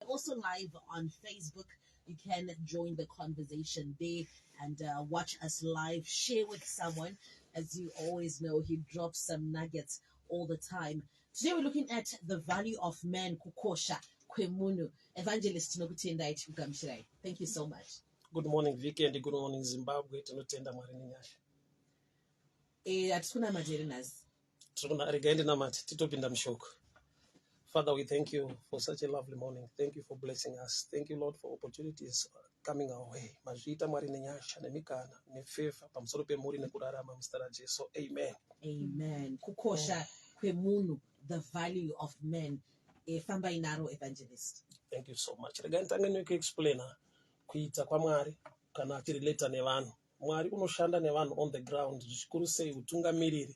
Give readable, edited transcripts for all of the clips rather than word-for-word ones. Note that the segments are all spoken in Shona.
Also live on Facebook. You can join the conversation there and watch us live, share with someone. As you always know, he drops some nuggets all the time. Today we're looking at the value of man, kukosha kwemunhu. Evangelist, tinokutendai, tikugamuchirai. Thank you so much. Good morning, Vicky, and good morning, Zimbabwe. Tinotenda Mwari nenyasha. Hatisi kunamata here nhasi? Tiri regai ndinamate titopinda mushoko. Father, we thank you for such a lovely morning. Thank you for blessing us. Thank you, Lord, for opportunities coming our way. Mazviita Mwari nenyasha nemikana nefavor pamusoro pemhuri nekurarama muzita raJesu. Amen. Amen. Kukosha kwemunhu, the value of man. Fambai naro, Evangelist. Thank you so much. Regai nditange nekuexplaina kuita kwaMwari kana achirelata nevanhu. Mwari unoshanda nevanhu on the ground, zvikuru sei utungamiriri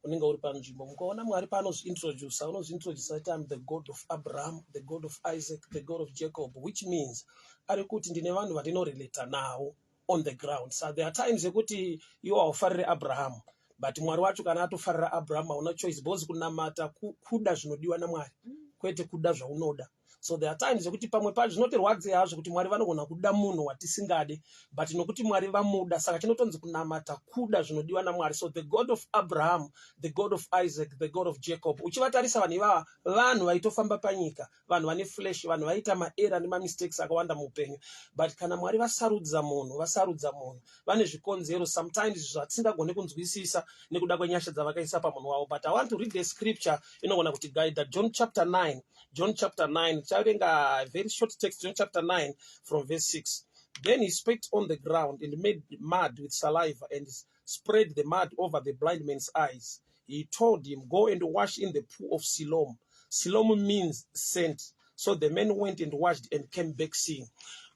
unenge uri panzvimbo. Mukaona Mwari paanozviintroduca, unozviintroduca ati, "Am the God of Abraham, the God of Isaac, the God of Jacob," which means ari kuti ndine vanhu vandinorelata navo on the ground. So there are times yekuti iwo haufarire Abraham, but Mwari wacho kana atofarira Abraham, hauna choice, because kunamata kuda zvinodiwa naMwari, kwete kuda zvaunoda. So there are times yekuti pamwe pacho zvinotirwadze hazvo kuti Mwari vanogona kuda munhu watisingade, but nokuti Mwari vamuda, saka chinotonzi kunamata kuda zvinodiwa naMwari. So the God of Abraham, the God of Isaac, the God of Jacob, uchivatarisa vanhu ivava, vanhu vaitofamba panyika, vanhu vane flesh, vanhu vaiita maerror nemamistakes akawanda muupenyu. But kana Mwari vasarudza munhu, vasarudza munhu vane zvikonzero, sometimes zvatisingagoni kunzwisisa nekuda kwenyasha dzavakaisa pamunhu wavo. But I want to read the scripture inogona kuti guide, John chapter 9. John chapter 9, tichaverenga very short text, John chapter 9 from verse 6. "Then he spat on the ground and made mud with saliva and spread the mud over the blind man's eyes. He told him, 'Go and wash in the pool of Siloam.' Siloam means sent. So the man went and washed and came back seeing."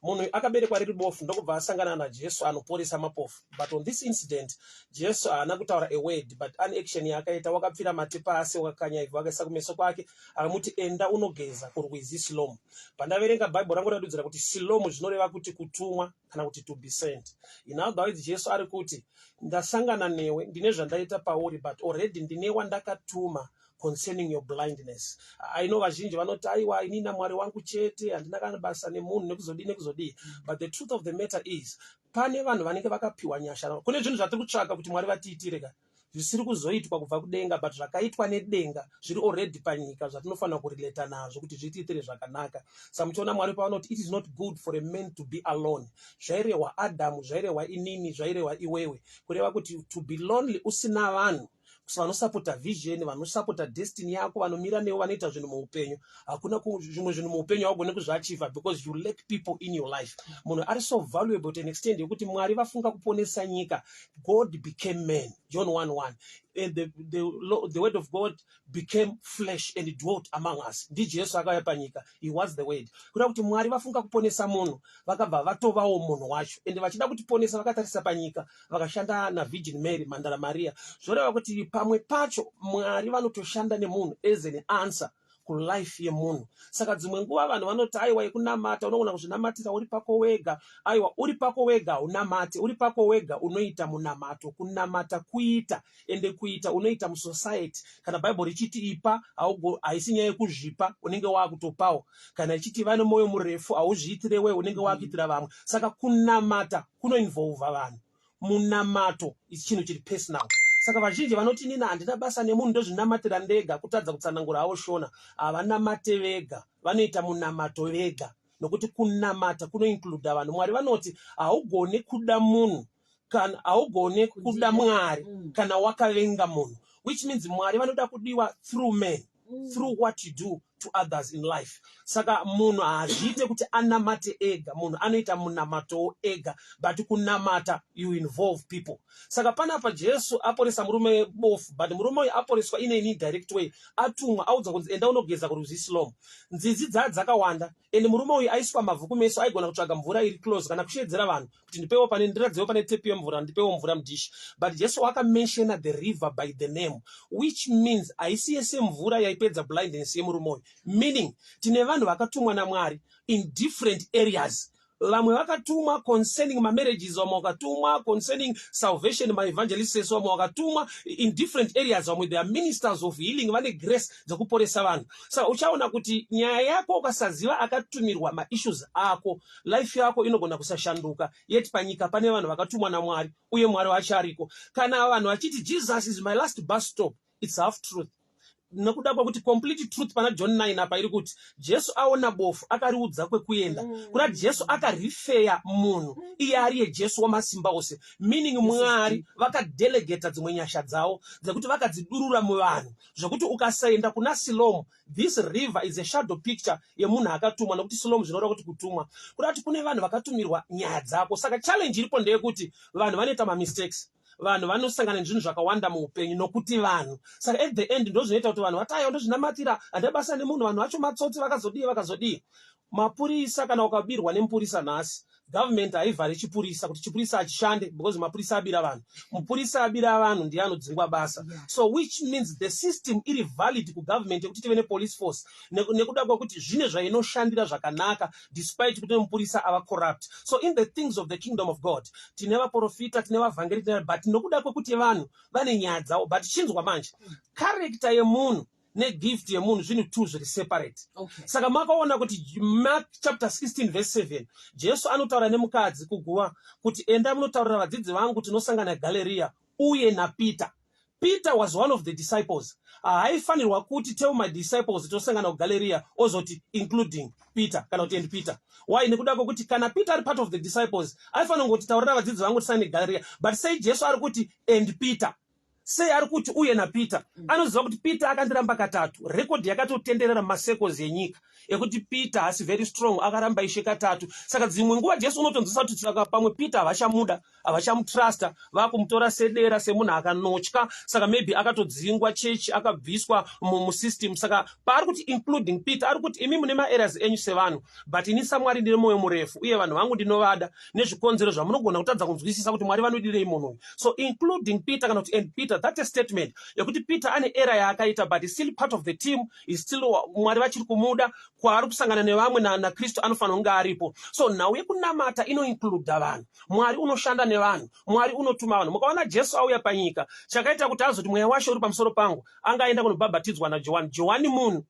Munhu akaberekwa riri bofu, ndokubva asangana naJesu anoporesa mapofu. But on this incident, Jesu haana kutaura a word, but ane action yaakaita. Wakapfira mate pasi, wakakanya ivhu, akaisa kumeso kwake, akamuti, "Enda unogeza kurwizi Silomu." Pandaverenga Bhaibheri rangu radudzira kuti Silomu zvinoreva kuti kutumwa kana kuti to be sent. In other words, Jesu ari kuti, "Ndasangana newe, ndine zvandaita pauri, but already ndine wandakatuma concerning your blindness." I know vazhinji vanoti, "Aiwa, inini naMwari wangu chete, handina kana basa nemunhu, nekuzodii nekuzodii." But the truth of the matter is, pane vanhu vanenge vakapiwa nyasha. Kune zvinhu zvatiri kutsvaka kuti Mwari vatiitire ka zvisiri kuzoitwa kubva kudenga, but zvakaitwa nedenga zviri already panyika zvatinofanira kurelata nazvo kuti zvitiitire zvakanaka. Saka muchiona Mwari pavanoti, "It is not good for a man to be alone," zvairehwa Adhamu, zvairehwa inini, zvairehwa iwewe. Kureva kuti to be lonely usina vanhu vanosapota vision, vanosapota destiny yako, vanomira newe, vanoita zvinhu muupenyu, hakuna zvimwe zvinhu muupenyu haugoni kuzviachieva because you lack people in your life. Munhu ari so valuable to an extent yekuti Mwari vafunga kuponesa nyika, God became man. John 1:1, "And the word of God became flesh and dwelt among us." NdiJesu akauya panyika. He was the Word. Kuda kuti Mwari vafunga kuponesa munhu, vakabva vatovawo munhu wacho, ende vachida kutiponesa vakatarisa panyika, vakashanda naVirgin Mary, Mhandara Maria. Zvoreva kuti pamwe pacho Mwari vanotoshanda nemunhu as an answer kulife yemunhu. Saka dzimwe nguva vanhu vanoti, "Aiwa, yekunamata unogona kuzvinamatira uri pako wega." Aiwa, uri pako wega haunamate. Uri pako wega unoita munamato. Kunamata kuita, ende kuita unoita musociety. Kana Bhaibheri richiti ipa, haisi nyaya yekuzvipa, unenge waakutopawo. Kana ichiti vane mwoyo murefu, hauzviitire wewe, unenge waakuitira vamwe. Saka kunamata kunoinvolva vanhu. Munamato chinhu chiri personal. Saka vazhinji vanoti, "Inini handina basa nemunhu, ndozvinamatira ndega." Kutadza kutsanangura havo Shona. Havanamate vega, vanoita munamato vega, nokuti kunamata kunoincluda vanhu. Mwari vanoti haugone kuda munhu kana haugone kuda Mwari kana wakavenga munhu, which means Mwari vanoda kudiwa through men, through what you do to others in life. Saka munhu haazviite kuti anamate ega. Munhu anoita munamatowo ega, but kunamata you involve people. Saka panapa Jesu aporesa murume bofu, but murume uyu aporeswa in an indirect way. Atumwa, audzwa kunzi, "Enda unogeza kurwizi Silomu." Nzizi dzaa dzakawanda, ende murume uyu aiswa mavhu kumeso, aigona kutsvaga mvura iri close kana kushedzera vanhu kuti, "Ndipewo pane, ndiradzewo pane tepi yemvura, ndipewo mvura mudhishi." But Jesu wakamentiona the river by the name, which means haisi yese mvura yaipedza blindness yemurume uyu. Meaning tine vanhu vakatumwa naMwari in different areas. Vamwe vakatumwa concerning mamarriages, vamwe vakatumwa concerning salvation, maevangelists, vamwe vakatumwa in different areas. Vamwe, they are ministers of healing, vane grace dzekuporesa vanhu. Saka uchaona kuti nyaya yako, ukasaziva akatumirwa maissues ako, life yako inogona kusashanduka. Yet panyika pane vanhu vakatumwa naMwari, uye Mwari wacho ariko. Kana vanhu vachiti, "Jesus is my last bus stop," it's half truth, nekuda kwekuti complete truth pana John 9 apa iri kuti Jesu aona bofu, akariudza kwekuenda. Kuda Jesu akarifeya munhu, iye ariye Jesu wamasimba ose, meaning Mwari vakadelegata dzimwe nyasha dzavo dzekuti vakadzidurura muvanhu, zvekuti ukasaenda kuna Siloam, this river is a shadow picture yemunhu akatumwa, nekuti Siloam zvinoreva kuti kutumwa. Kuda kuti kune vanhu vakatumirwa nyaya dzako. Saka challenge iripo ndeyekuti vanhu vanoita mamistakes, vanhu vanosangana nezvinhu zvakawanda muupenyu nokuti vanhu. Saka at the end ndo zvinoita kuti vanhu vati, "Aiwa, ndozvinamatira, handina basa nemunhu, vanhu vacho matsotsi, vakazodii, vakazodii." Mapurisa, kana ukabirwa nemupurisa nhasi, government haivhari chipurisa kuti chipurisa hachishande because mapurisa abira vanhu. Mupurisa abira vanhu ndiye anodzingwa basa. So which means the system iri valid kugovernment yekuti tive nepolice force, nekuda kwekuti zvine zvainoshandira zvakanaka, despite kuti mupurisa ava corrupt. So in the things of the kingdom of God, tine vaprofita, tine vavhangeri, tine, but nokuda kwekuti vanhu vane nyaya dzavo. But chinzwa manje, character yemunhu negift yemunhu zvinhu two zviri separate. Saka makaona kuti Mark chapter 16 verse 7, Jesu anotaura nemukadzi kuguva kuti, "Enda munotaurira vadzidzi vangu tinosangana Galileya uye naPeter." Peter was one of the disciples. Haaifanirwa kuti, "Tell my disciples tosangana kuGalileya," ozoti, "including Peter," kana kuti "and Peter." Why? Nekuda kwekuti kana Peter ari part of the disciples, aifanira kungoti, "Taurira vadzidzi vangu tisangane Galileya." But sei Jesu ari kuti "and Peter"? Sei ari kuti "uye naPeter"? Anoziva kuti Peter akandiramba katatu. Record yakatotenderera mumasekos enyika ekuti Peter hasi very strong, akaramba Ishe katatu. Saka dzimwe nguva Jesu unotonzwisa kuti saka pamwe Peter havachamuda, havachamutrusta, vakumutora sedera, semunhu akanotya. Saka maybe akatodzingwa chechi, akabviswa musystem. Saka paari kuti "including Peter," ari kuti, "Imi mune maareas enyu sevanhu, but ini saMwari ndine mwoyo murefu, uye vanhu vangu ndinovada nezvikonzero zvamunogona kutadza kunzwisisa kuti Mwari vanodirei munhu uyu." So "including Peter" kana kuti "and Peter," that a statement yekuti Peter ane error yaakaita, but is still part of the team, is still, Mwari vachiri kumuda. Kwaari kusangana nevamwe naKristu anofanira kunge aripo. So nhau yekunamata inoincluda vanhu. Mwari unoshanda nevanhu, Mwari unotuma vanhu. Mukaona Jesu auya panyika, chakaita kuti azoti, "Mweya washe uri pamusoro pangu," anga aenda kunobhabhatidzwa naJohani. Johani munhu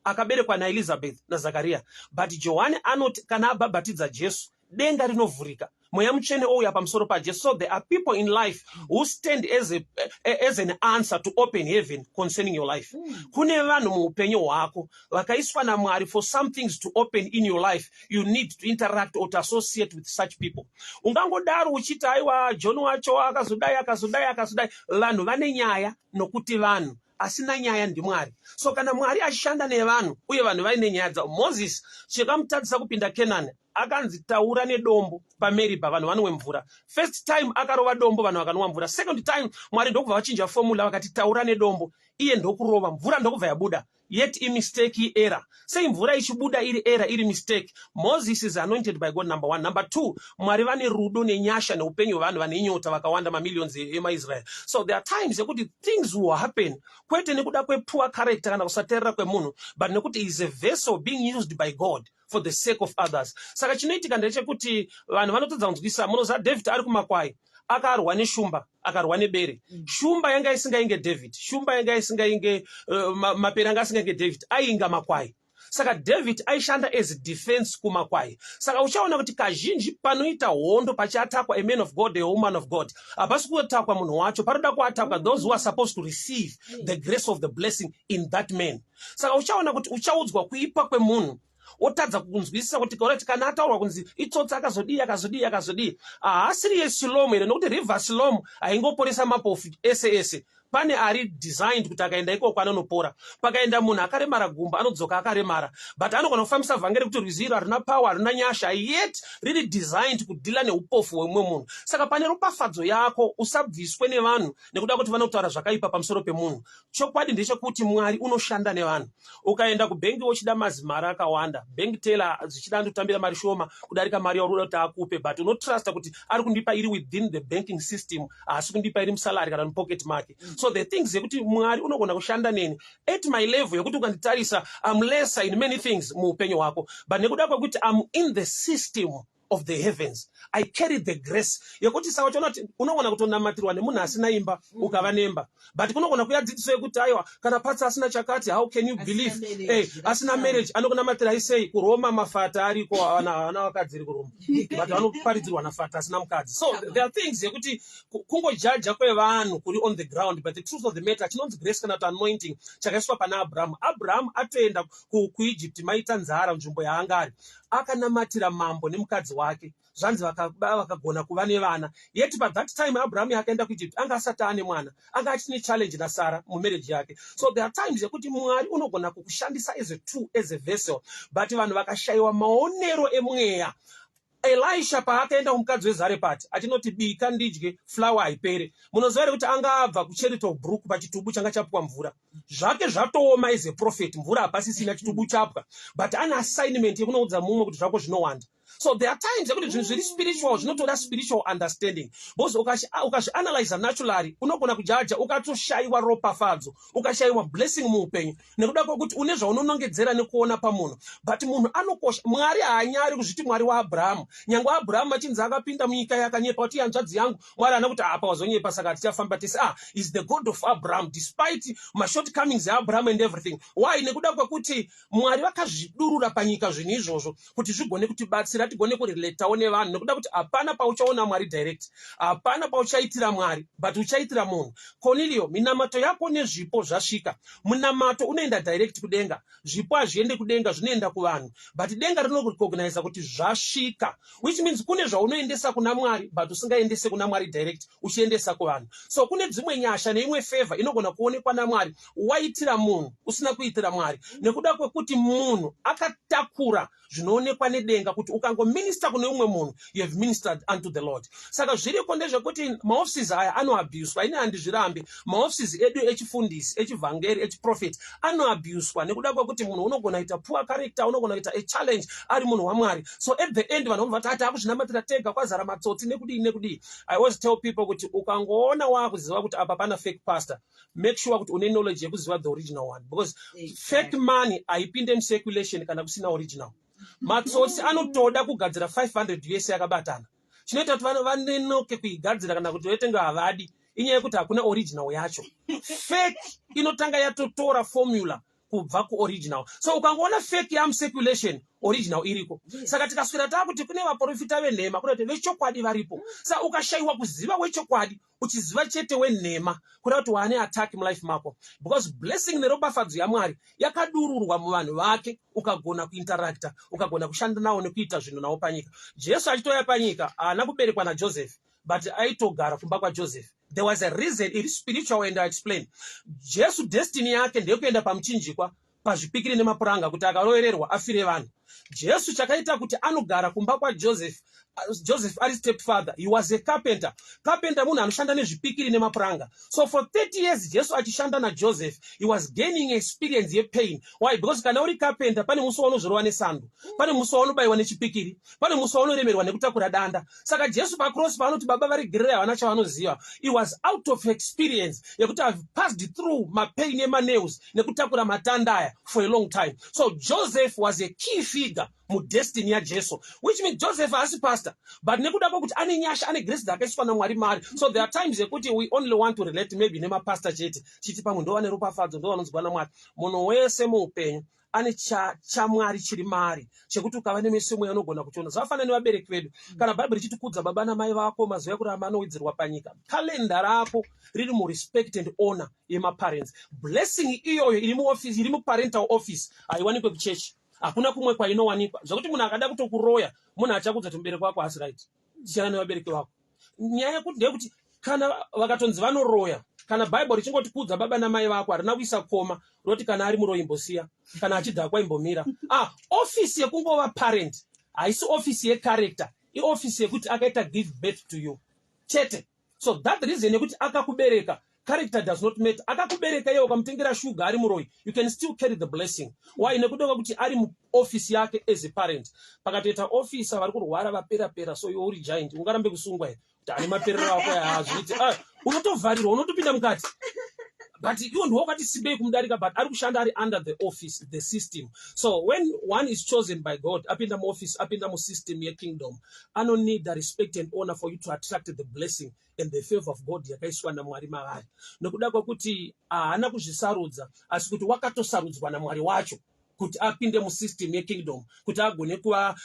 akaberekwa naElizabeth naZakariya, but Johani anoti kana abhabhatidza Jesu, denga rinovhurika, Mweya Mutsvene ouya pamusoro paJesu. So there are people in life who stand as an answer to open heaven concerning your life. Kune vanhu muupenyu hwako vakaiswa naMwari. For some things to open in your life, you need to interact or to associate with such people. Ungangodaro uchiti, "Aiwa, John wacho akazodai, akazodai, akazodai." Vanhu vane nyaya, nokuti vanhu asina nyaya ndiMwari. So kana Mwari achishanda nevanhu uye vanhu vaine nyaya dzavo, Moses chikamutadzisa kupinda Kenani, akanzi, "Taura nedombo paMeribha, vanhu vanwe mvura." First time akarova dombo, vanhu vakanwa mvura. Second time Mwari ndokubva vachinja formula, vakati, "Taura nedombo." Iye ndokurova, mvura ndokubva yabuda. Yet imistake, ierror. Sei mvura ichibuda iri error, iri mistake? Moses is anointed by God, number one. Number two, Mwari vane rudo nenyasha neupenyu hwevanhu vane nyota vakawanda, mamillions emaIsrael. So there are times yekuti things will happen, kwete nekuda kwepoor character kana kusateerera kwemunhu, but nekuti is a vessel being used by God for the sake of others. Saka chinoitika ndechekuti vanhu vanotadza kunzwisa. Munoziva, David ari kumakwai, akarwa neshumba, akarwa nebere. Shumba yanga isingainge David, shumba yanga isingainge, mapere anga asingainge David, ainga makwai. Saka David aishanda as defense kumakwai. Saka uchaona kuti kazhinji panoita hondo, pachiatakwa a man of God, a woman of God, hapasi kuatakwa munhu wacho, panoda kuatakwa those who are supposed to receive the grace of the blessing in that man. Saka uchaona kuti uchaudzwa kuipa kwemunhu, wotadza kunzwisisa kuti alright, kana ataurwa kunzi itsotsi, akazodii, akazodii, akazodii, haasiri yeSiloam here? Nokuti River Siloam haingoporesa mapofu ese ese. Pane ari designed kuti akaenda ikoko anonopora. Pakaenda munhu akaremara gumbo, anodzoka akaremara, but anogona kufambisa vhangeri kuti rwizi iro harina power, harina nyasha, yet riri designed kudeala neupofu hwemumwe munhu. Saka pane ropafadzo yako, usabviswe nevanhu nekuda kuti vanotaura zvakaipa pamusoro pemunhu. Chokwadi ndechekuti Mwari unoshanda nevanhu. Ukaenda kubhengi uchida mazimari akawanda, bank teller zvichida ndotambira mari shoma kudarika mari yauri kuda kuti akupe, but unotrusta kuti ari kundipa iri within the banking system, haasi kundipa iri musalary kana mupocket make. So the things yekuti Mwari unogona kushanda neni at my level yekuti ukanditarisa, am lesser in many things muupenyu hwako, but nekuda kwekuti am in the system of the heavens. I carry the grace yekuti saka uchiona kuti unogona kutonamatirwa nemunhu asina imba, ukava nemba, but kunogona kuya dzidziso yekuti aiwa, kana patsi asina chakati, how can you believe? Hey, asina marriage anokunamatirai sei? KuRoma mafata ariko, havana vakadzi iri kuRoma, but vanoparidzirwa nafata asina mukadzi. So there are things yekuti kungojaja kwevanhu kuri on the ground, but the truth of the matter, chinonzi grace kana kuti anointing chakaiswa pana Abrahamu. Abrahamu atoenda kuEgypt, maita nzara nzvimbo yaanga ari, akanamatira mambo nemukadzi wake. Zvanzi vakagona kuva nevana. Yet pathat time Abrahamu yakaenda kuEgypt anga asati ane mwana, anga achine challenge naSara mumarriage yake. So there are times yekuti Mwari unogona kukushandisa as a tool, as a vessel, but vanhu vakashayiwa maonero emweya. Elisha paakaenda kumukadzi weZarepati achinoti, "Bika ndidye, flour haipere," munoziva here kuti anga abva kuCherith Brook pachitubu changa chapwa mvura zvake zvatooma? As a prophet, mvura hapasisina, chitubu chapwa, but ane assignment yekunoudza mumwe kuti zvako zvinowanda. So there are times yekuti zvinhu zviri spiritual zvinotoda spiritual understanding, because ukazvianalyza naturally unogona kujaja, ukatoshayiwa ropafadzo, ukashayiwa blessing muupenyu nekuda kwekuti une zvaunonongedzera nekuona pamunhu. But munhu anokosha. Mwari haanyari kuzviti Mwari waAbhurahamu. Nyange Abrahamu achinzi akapinda munyika yakanyepa kuti hanzvadzi yangu, Mwari haana kuti, "Apa wazonyepa, saka tichafamba tese." Ah, is the God of Abraham despite mashortcomings eAbraham and everything. Why? Nekuda kwekuti Mwari vakazvidurura panyika zvinhu izvozvo kuti zvigone kutibatsira tigone kurelatawo nevanhu, nekuda kuti hapana pauchaona Mwari direct, hapana pauchaitira Mwari, but uchaitira munhu. Cornelio, minamato yako nezvipo zvasvika. Munamato unoenda direct kudenga, zvipo hazviende kudenga, zvinoenda kuvanhu, but denga rinorecogniza kuti zvasvika, which means kune zvaunoendesa kuna Mwari but usingaendese kuna Mwari direct, uchiendesa kuvanhu. So kune dzimwe nyasha neimwe favor inogona kuonekwa naMwari waitira munhu usina kuitira Mwari, nekuda kwekuti munhu akatakura zvinoonekwa nedenga, kuti ukangominista kune umwe munhu, you have ministered unto the Lord. Saka zviriko ndezvekuti maoffices aya anoabuswa. Ini handizvirambi, maoffices edu echifundisi, echivhangeri, echiprofeti anoabuswa, nekuda kwekuti munhu unogona kuita poor character, unogona kuita a challenge ari munhu waMwari. So at the end vanhu vanobva vati akuzvinamatira tega, kwazara matsotsi, nekudii nekudii. I always tell people kuti ukangoona waakuziva kuti apa pana fake pastor, make sure kuti une knowledge yekuziva the original one, because fake money haipinde mucirculation kana kusina original. Matsotsi anotoda kugadzira 500 US yakabatana. Chinoita kuti vanenoke kuigadzira kana kuti vaitenga havadi inyaya yekuti hakuna original yacho. Fake inotanga yatotora formula kubva kuoriginal. So ukangoona fake yamucirculation, original iriko. Saka tikaswera taakuti kune vaprofita venhema, kuna kuti vechokwadi varipo. Saka ukashayiwa kuziva wechokwadi, uchiziva chete wenhema, kuda kuti waane attack mulife mako, because blessing neropafadzo yaMwari yakadururwa muvanhu vake. Ukagona kuinteracta, ukagona kushanda nawo nekuita zvinhu nawo panyika. Jesu achitouya panyika haana kuberekwa naJoseph, but aitogara kumba kwaJoseph. There was a reason iri spiritual and I explain. Jesu destiny yake ndeyekuenda pamuchinjikwa, pazvipikiri nemapuranga, kuti akarovererwa afire vanhu. Jesu chakaita kuti anogara kumba kwaJoseph, Joseph ari step father. He was a carpenter. Carpenter munhu anoshanda nezvipikiri nemapuranga. So for 30 years Jesu achishanda naJoseph, he was gaining experience yepain. Why? Because kana uri carpenter, pane musi waunozorova nesando, pane musi waunobayiwa nechipikiri, pane musi waunoremerwa nekutakura danda. Saka Jesu pacross paanoti, "Baba, varegerera, havana chavanoziva," he was out of experience yekuti have passed through mapain emanails nekutakura matanda aya for a long time. So Joseph was a key figure mudestiny yaJesu, which means Joseph haasi pastor, but nekuda kwekuti ane nyasha, ane grace dzakaiswa naMwari mari. So there are times yekuti we only want to relate maybe nemapastor chete, chiti pamwe ndo vane ropafadzo, ndo vanonzwa naMwari. Munhu wese muupenyu ane chaMwari chiri mari, chekuti ukava nemeso mweya unogona kuchiona. Zvakafanana nevabereki vedu. Kana Bhaibheri richiti kudza baba namai vako, mazuva ekurarama anowedzerwa panyika, kalenda rako riri murespect and honor yemaparents. Blessing iyoyo iri muoffice, iri muparental office, haiwanikwe kuchechi, hakuna kumwe kwainowanikwa. Zvokuti munhu akada kutokuroya, munhu achakudza kuti mubereki wako haasi right, siyana nevabereki vako. Nyaya yekuti ndeyekuti kana vakatonzi vanoroya, kana Bhaibheri richingoti kudza baba namai vako, harina kuisa comma roti kana ari muroyi imbosiya, kana achidhakwa imbomira. Ah, ofisi yekungova parent haisi ofisi yecharacter, iofisi yekuti akaita give birth to you chete. So that reason yekuti akakubereka, character does not matter. Akakubereka iye, ukamutengera shuga ari muroyi, you can still carry the blessing. Why? Nekuda kwekuti ari muofisi yake as a parent. Pakatoita ofisa vari kurwara vapera pera, so iwe uri giant, ungarambe kusungwa here kuti ane maperero ako? Haazviiti. Ah, unotovharirwa, unotopinda mukati. But iwo ndiwo wakati simbei kumudarika, but ari kushanda ari under the office, the system. So when one is chosen by God, apinda muoffice, apinda musystem yekingdom, anoneeda respect and honor for you to attract the blessing and the favor of God yakaiswa naMwari mavari, nekuda kwekuti haana kuzvisarudza, asi kuti wakatosarudzwa naMwari wacho kuti apinde musystem yekingdom, kuti agone kuva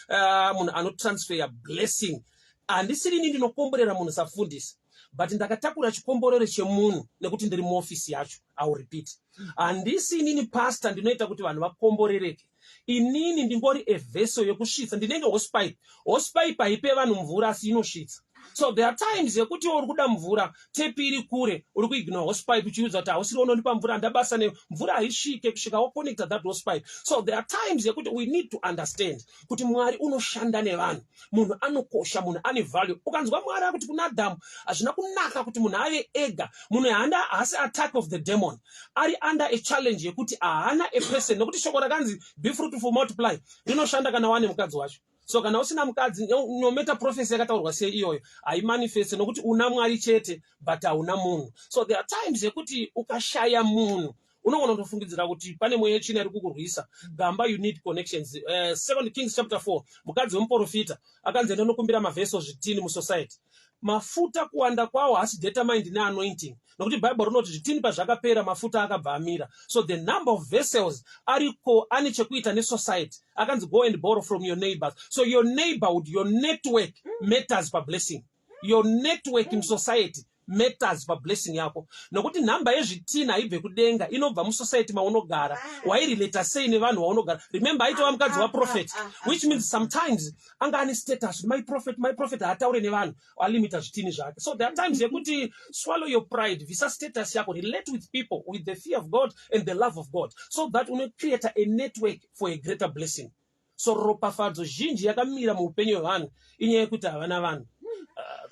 munhu anotransfer blessing. Handisirini ndinokomborera munhu safundisi, but ndakatakura chikomborero chemunhu nekuti ndiri muofisi yacho. I will repeat, handisi inini pastor ndinoita kuti vanhu vakomborereke. Inini ndingori a vessel yekusvitsa. Ndinenge hosepipe. Hosepipe haipe vanhu mvura, asi inosvitsa. So there are times yekuti uri kuda mvura, tepi iri kure, uri kuignore hosepipe uchiudza kuti hausiri unondipa mvura, handabasa nemvura. Haisvike kusvika waconnecta that hosepipe. So there are times yekuti we need to understand kuti Mwari unoshanda nevanhu. Munhu anokosha, munhu ane value. Ukanzwa Mwari akuti kuna Adhamu, hazvina kunaka kuti munhu ave ega, munhu haana, haasi attack of the demon, ari under a challenge yekuti haana a person, nekuti shoko rakanzi "Be fruitful, multiply" rinoshanda kana wane mukadzi wacho. So kana usina mukadzi, no matter prophecy yakataurwa sei, iyoyo haimanifeste, nokuti una Mwari chete but hauna munhu. So there are times yekuti ukashaya munhu, unogona kutofungidzira kuti pane mweya yetsvina iri kukurwisa. Gamba, you need connections. Second Kings chapter 4, mukadzi wemuprofita akanzi, "Enda mavessel, zvitini musociety." Mafuta kuwanda kwawo haasi determined neanointing, nokuti Bhaibheri rinoti zvitini pazvakapera, mafuta akabva amira. So the number of vessels ariko ane chekuita nesociety. Akanzi, "Go and borrow from your neighbors." So your neighborhood, your network matters pablessing. Your network in society matters pablessing yako, nokuti nhamba yezvitina haibve kudenga, inobva musociety maunogara. Wairelata sei nevanhu vaunogara? Remember, aitova mukadzi waprofet, which means sometimes anga ane status, my prophet, my prophet. Haataure nevanhu, alimita zvitini zvake. So there are times yekuti swallow your pride, visa status yako, relate with people with the fear of God and the love of God, so that unocreata a network for a greater blessing. So ropafadzo zhinji yakamira muupenyu hwevanhu inyaya yekuti havana vanhu.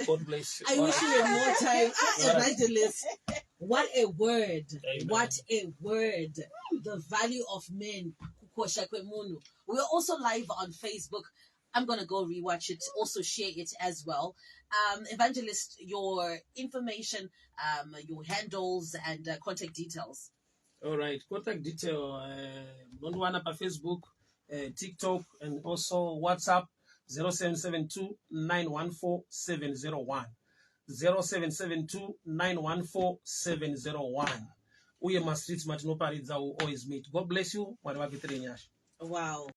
God bless you. I All wish right. you had more time. Ah, All right. Evangelist. What a word. Amen. What a word. The value of men. Kukosha kwemunhu. We are also live on Facebook. I'm going to go rewatch it, also share it as well. Evangelist, your information, your handles and contact details. All right, contact detail, munondiwana paFacebook, TikTok and also WhatsApp, 0772 914 701, 0772 914 701. Uye mastreets matinoparidza, will always meet. God bless you. Mwari vakuitire nyasha. Wow.